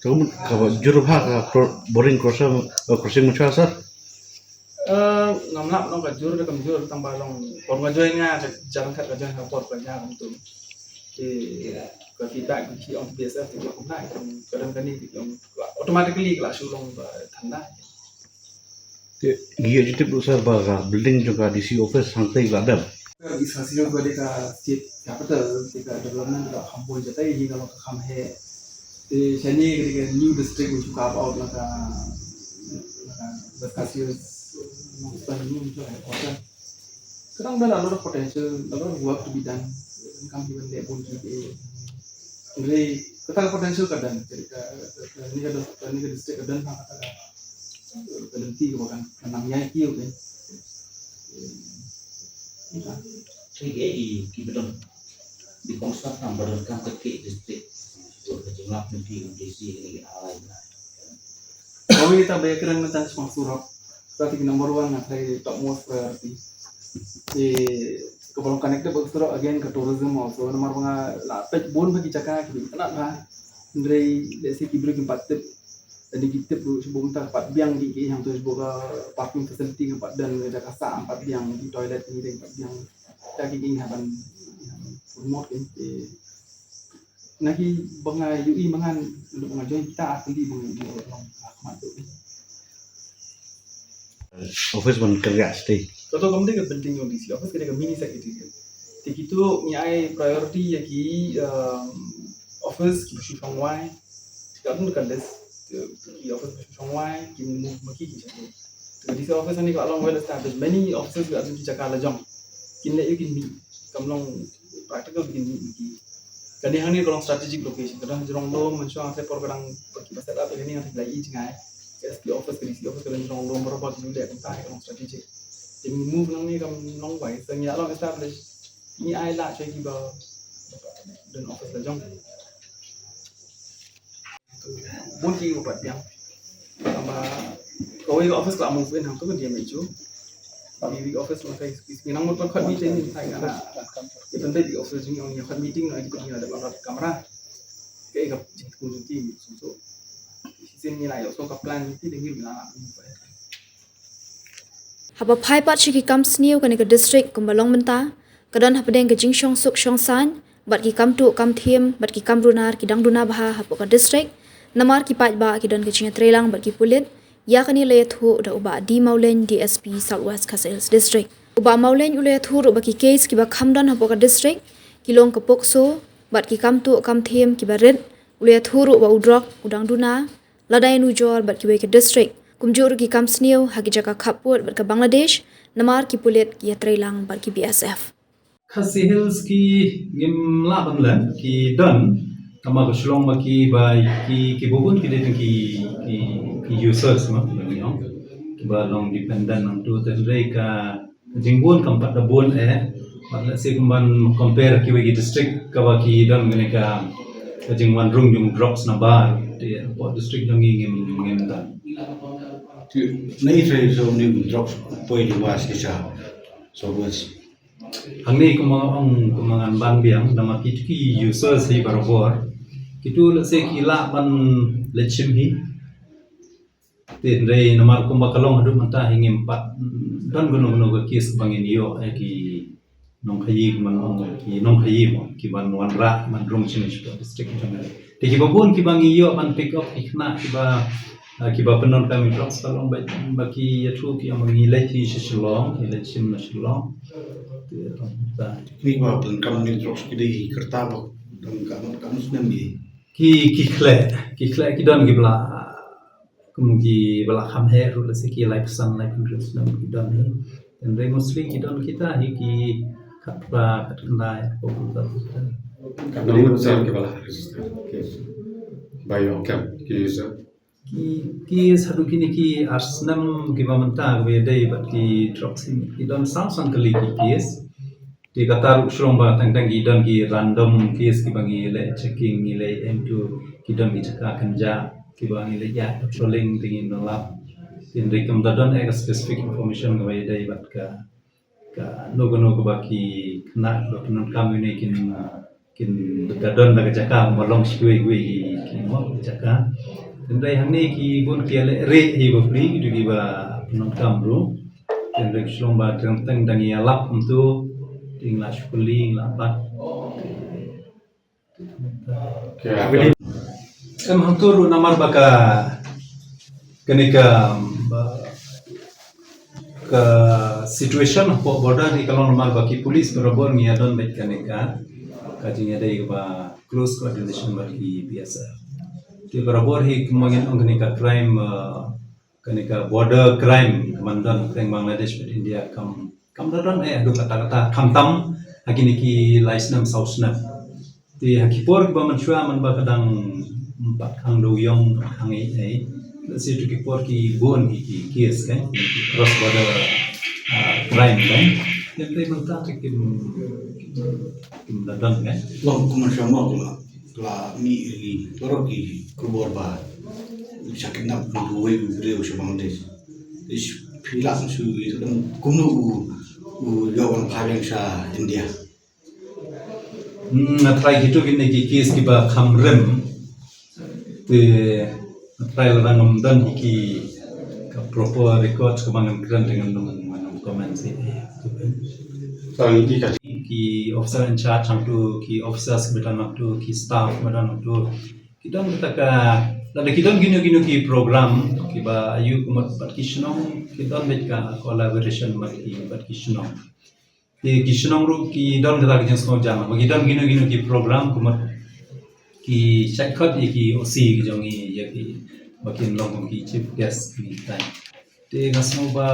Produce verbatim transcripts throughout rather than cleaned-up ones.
Ka jur bha ka cro-, border crossing, uh, crossing mynshwa, sir? Eh, ngam lah ban ong ka jur da kam jur, tang ba long por nga join nga, ka jar ka join ka por ka jar kumtu. Te ka feedback ki ong B S F te ki ong na, ki ong ka dang kani, ki ong automatically ka la shu long ba than da. Te ngi ïohi tip ruh, sir, ba ka building jong ka D C office hangtei la dep. Ka East Khasi Hills ka dei ka state capital, te ka development ka kham bun, jata hi ka long ka kham heh. Te shane ka dei ka new district which you carve out na ka, na ka West Khasi Hills, North Eastern Union, which is headquarter. Ka dang don a lot of potential, a lot of work to be done. Kam ki ban leh bun ki, eh, hynrei kata ka potential ka don, ka, ka, ka, kane ka, kane ka district ka don ha kata ka, ka lynti kaba kan, kan nang ïai kiew, eh. Ki, ki, ki ba don. Di kong sat nang ba don kam ka ki district. Ka jinglap lynti kam D C ni ai. Kawei kita ba ïakren tang sha surok. Ka ki number one, nga tharai top most priority. Te kaba long connected bad surok, again ka tourism also. Namar ba nga la peit bun bha ki jaka kiba itynnad bha. Hynrei lehse ki briew kim pat tip. Lada ki tip ruh, shu bun mynta pat biang ki, ki hangto shu ka parking facility, kim pat don jaka sah, pat biang ki toilet, ki dei pat biang. Te ki, ki hap ban, hap ban promote ki. Te na ki ba nga ïohi ma nga, ba nga join kita, ar tylli ba nga ïohi, ba nga khmat tu. Office ban kyrkieh state. Kato kam dei ka building jong D C, office ka dei ka mini secretariat. Te kito ngi ai priority ïa ki, um, office kiba shu shong wai. Te ka don ka list, te ki office ba shu shong wai, ki move ma ki, ki shong wai. Te ka D C office hangne ka long well established. Many offices ka don ki jaka la jong. Kin leh ïa kin mih. Kam long practical kin mih ïa ki. Kane hangne ka long strategic location. Ka don ha Jrong Lum, mynshuwa nga tharai por ka dang, por kiba set up ïa kane nga tharai la i jngai. Ka S P office, ka D C office ka don Jrong Lum, baroh ba ki ju leh kumta, ka long strategic. Te ngi move nangne kam long wai, sa ngi la long establish. Ngi ai lad sha kiba don office la jong. Bun ki ba pat biang. Tang ba kawei ka office ka la move in hangto ka D M H O. Kawei ka office ma kai ngi nang mut ban khot meeting, ngi tharai nga na. Ïa pynbeit ka office jong ngi, ong ïa khot meeting, ngi pynbeit ïa ka kamra. Kaei ka jingthmu jong ki, so, so. Shisien ngi la ïoh shuh ka plan jong ki, te ngi la move ahead. Haba phai pat sha ki kam sniew kane ka district kumba long mynta, ka don hapdeng ka jingshong suk shong saiñ bad ki kam tuh kam thiem bad ki kam runar ki dang duna bha hapoh ka district, namar ki paidbah ki don ka jingïatreilang bad ki pulit. Ïa kane la ïathuh da u Bah D Mawleng, D S P South West Khasi Hills District. U Bah Mawleng u la ïathuh ruh ba ki case kiba kham don hapoh ka district ki long ka POCSO bad ki kam tuh kam thiem kiba rit. U la ïathuh ruh ba u drug u dang duna lada ïanujor bad kiwei ki district, kumjuh ruh ki kam sniew ha ki jaka khappud bad ka Bangladesh, namar ki pulit ki ïatreilang bad ki B S F. Khasi Hills ki ngim lah ban leh, ki don, tang ba ka Shillong ba ki ba ki, ki bun ki dei ki, ki, ki users ma, ba ngi ong. Ki ba long dependent nangtu, te hynrei ka jingbun kam pat da bun eh. Bad lehse kumban compare kiwei ki district kaba ki don kane ka, ka jingwan rung jong drugs na bar. Te hapoh district jong ngi ngim, ngim don. Te nai trai so ni drugs poi di was ki cha. So was. Hangne kumba ong, kumba ngan ban biang, namar kito ki users hi barabor. Kito lehse ki lah ban leit shim hi. Te hynrei namar kumba ka long haduh mynta hi ngim pat don kano kano ka case ba ngin ïoh, eh, ki nongkhaïi, kumba ong, ki nongkhaïi mo, ki ban wanrah ban rung shane shapoh district jong ngi. Te kiba bun kiba ngi ïoh ban pick up ki khynnah kiba, eh, kiba pyndonkam ïa drugs ka long ba, ba ki ïathuh ki ong ba ngi leit hi sha Shillong, ngi leit shim na Shillong. Te, eh, ta. Ngi ba pyndonkam ïa drugs ki dei ki kyrta ba don ka, ka snem ngi. Ki, ki khleh, ki khleh ki don kiba la Kum ki ba la kham heh ruh, lehse ki laiphew san, laiphew hynriew snem ki don hi. Hynrei mostly ki don kita hi ki khatphra, khatkhyndai, ko kumta kumta. Ka don ki ba la register case. Ba ïoh kem ki sa. Ki, ki sa haduh kine ki ar snem kiba mynta kiba ïadei bad ki drugs hi ki don saw san tylli ki case. Te kata ruh shu long ba teng teng ki don ki random case kiba ngi leh checking, ngi leh into, ki don ki jaka kynjah kiba ngi leh ïa patrolling, te ngim lap. Te hynrei kam da don eh ka specific information kaba ïadei bad ka, kano kano kaba ki khynnah ba pyndonkam ïa une kin, kin da don da ka jaka ba long shi kiwei kiwei ki, ki Jaka. Hynrei hangne ki bun ki ïaleh rieh hi bapli, kito kiba pyndonkam ruh. Hynrei shu long ba teng teng dang ïalap kumto, te ngi la shu kylli, ngi la bat. Em, hangto ruh namar ba ka, kane ka, ba, ka situation hapoh border hi ka long namar ba ki police barabor ngi ïadon bad kane ka, ka jingïadei kaba close coordination bad ki B S F. Te barabor hi kumba ngin ong kane ka crime, uh, kane ka border crime, ka man don teng Bangladesh bad India, kam, kam da don eh haduh katta katta, khamtam ha kine ki lai snem saw snem. Te ha ki por kiba mynshuwa man ba ka dang, mm, pat khang dewïong, pat khang ei ei, lehse to ki por ki bun ki, ki case kan, ki cross border, ah, crime kan. Te mynta te kim, kim da don kan. Long kumno sha mo la, la mih ïa ki baroh ki khubor ba sha kidnap uwei u briew sha Bangladesh. Ish, phi lah shu ïa, kumno u, u ïoh wan phai biang sha India. Hmm, nga tharai kito kine ki case kiba kham rem. Te nga tharai lada ngam don hi ki, ka proper record kaba ngan kren te ngan ym, ngan ym comment shuh. Tang ki ka, ki officer in charge hangto, ki officers kiba don hangto, ki staff kiba don hangto, ki don kita ka, lada ki don kino kino ki program kiba ïa kumut bad ki shnong, ki don bad ka collaboration bad ki, bad ki shnong. Ki, ki shnong ruh ki don kita ka jingsngewjan, ba ki don kino kino ki program kumut ki shait khot ïa ki O C ki jong ngi, ïa ki ba kin long kum ki chief guest kine ki time. Te nga sngew ba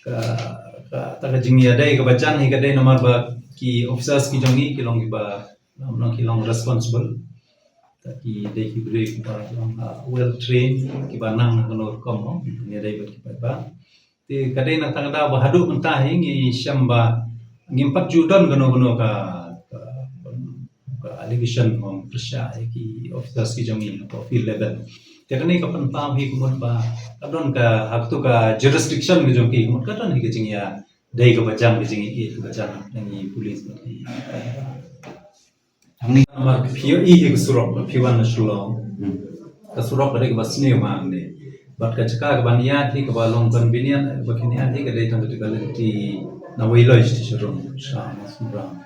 ka, kata ka jingïadei kaba jan hi ka dei namar ba ki officers ki jong ngi ki long kiba, long ki long responsible. Te ki dei ki briew kiba long, ah, well trained, kiba nang kano rukom mo, ïadei bad ki paidbah. Te ka dei na kata ka daw ba haduh mynta hi ngi shem ba ngim pat ju don kano kano ka, ka, ka allegation ba pyrshah ïa ki officers ki jong ngi hapoh field level. Te kane ka pynpaw hi kumut ba ka don ka, ha kato ka jurisdiction ka jong ki kumut ka don hi ka jingïadei kaba jan, ka jingïaid kaba jan na ngi police bad ki. Namar phi ïohi hi ka surok ba phi wan na Shillong. Ka surok ka dei kaba sniew ma hangne. Bad ka jaka kaban ïaid hi kaba long convenient, ba kin ïaid hi ka dei tang kata ka lynti na Weiloi sha Shillong, sha Mawsynram.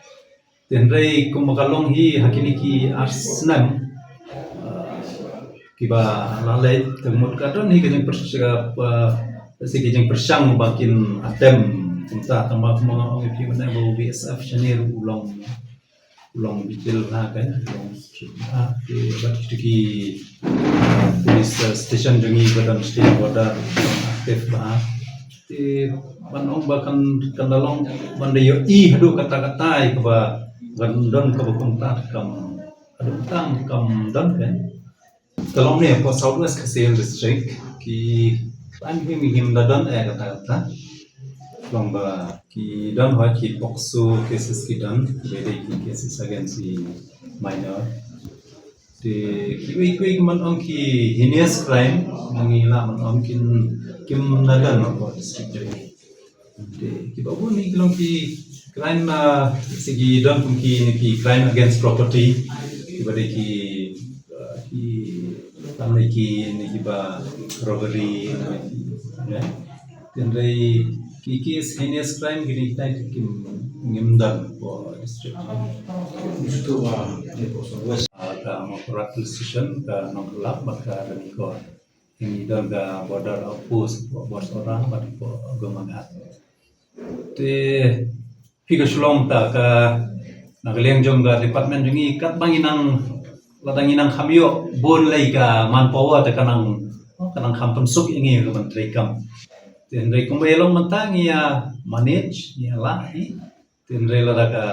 Te hynrei kumba ka long hi ha kine ki ar snem, ah, kiba la leit, te mut ka don hi ka jingpyrshang, ah, si ka jingpyrshang ba kin atem kumta, tang ba kumba nga ong ïa phi mynne ba u B S F shane ruh u long, u long vigil ha ka, u long strict ha, te bad kito ki, ah, police, ah, station jong ngi ba don state border, u long active bha. Te ban ong ba kan, kan da long, ban da ïohi haduh katta katta ïa kaba, ban don kaba kumta kam, haduh tang kam don kan. Ka long ne hapoh South West Khasi Hills District, ki crime hi ngim da don eh katta katta. Long ba ki don hooid ki POCSO cases ki don, ba dei ki cases against the minor. Te kiwei kiwei ki man ong ki heinous crime, ma ngi lah man ong kin, kim na don hapoh district jong ngi. Te kiba bun hi ki long ki crime, ah, si ki don kum ki, ki crime against property, kiba dei ki, ah, ki, tam ne ki, ne kiba robbery, ne ki, ne. Hynrei ki case heinous crime kine kitai te kim, ngim don hapoh district. Jutu ba ne hapoh South West. Ah, ka Mawkyrwat Police Station, ka Nongkyllap bad ka Ranikor. Ngi don ka border outpost hapoh Bawsora bad hapoh Gumanghat. Te phi ka Shillong ta ka, na ka liang jong ka department jong ngi katba ngi nang, lada ngi nang kham ïoh bun lei ka manpower te ka nang, ka nang kham pynsuk ïa ngi ruh ban trei kam. Te hynrei kumba ïa long mynta ngi ïa manage, ngi ïa lah hi. Te hynrei lada ka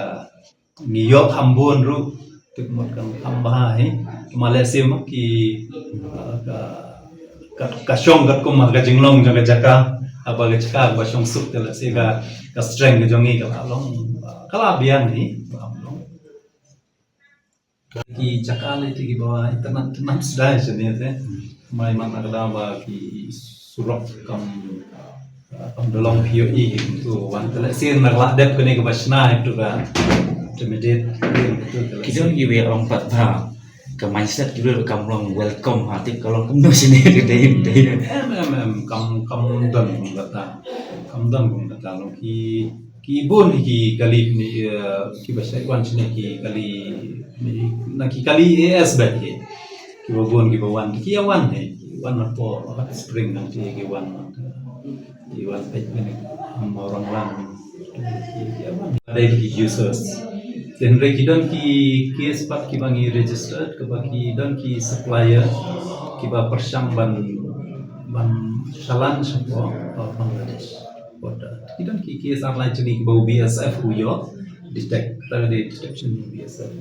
ngi ïoh kham bun ruh, te ka mut kan kham bha hi. Te ma lehse ma ki, ah, ka, ka, ka shong katkum ka jinglong jong ka jaka, haba ka jaka ba shong suk te lehse ka, ka strength ka jong ngi ka la long, ka la biang hi, ka la long. Ki jaka lei te kiba itynnad tynnad sdang shane te. Mai man ka daw ba ki surok kam, kam da long phi ïohi hi kumto wan te lehse na ka la dep kane kaba shna hi kumto ka intermediate. Ki don kiwei ruh pat bha. Ka mindset ki briew kam long welcome ha, tip ka long kumno shane ka dei, dei. Em em em kam kam don kumta. Kam don kumta long ki ki bun ki kali ni, eh, ki ba shai wan shane ki kali ni, na ki kali A S ba ki. Ki ba bun ki ba wan ki wan ni wan na po hot spring nang ki ki wan. Ki wan peit mynne, am, orang lang. Ki wan. Ada ki users. Then re ki don ki case pat ki ba ngi registered, ki ba ki don ki supplier ki ba pyrshang ban ban shalan sha Bangladesh border. Ki don ki case ar lai juni ki ba B S F u ïoh detect, ta ka dei detection B S F.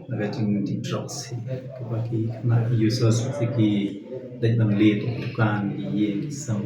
Lada jingdih drugs hi, kaba ki khynnah ki users hi ki dei ban leit dukan, ki ïing, ki sem.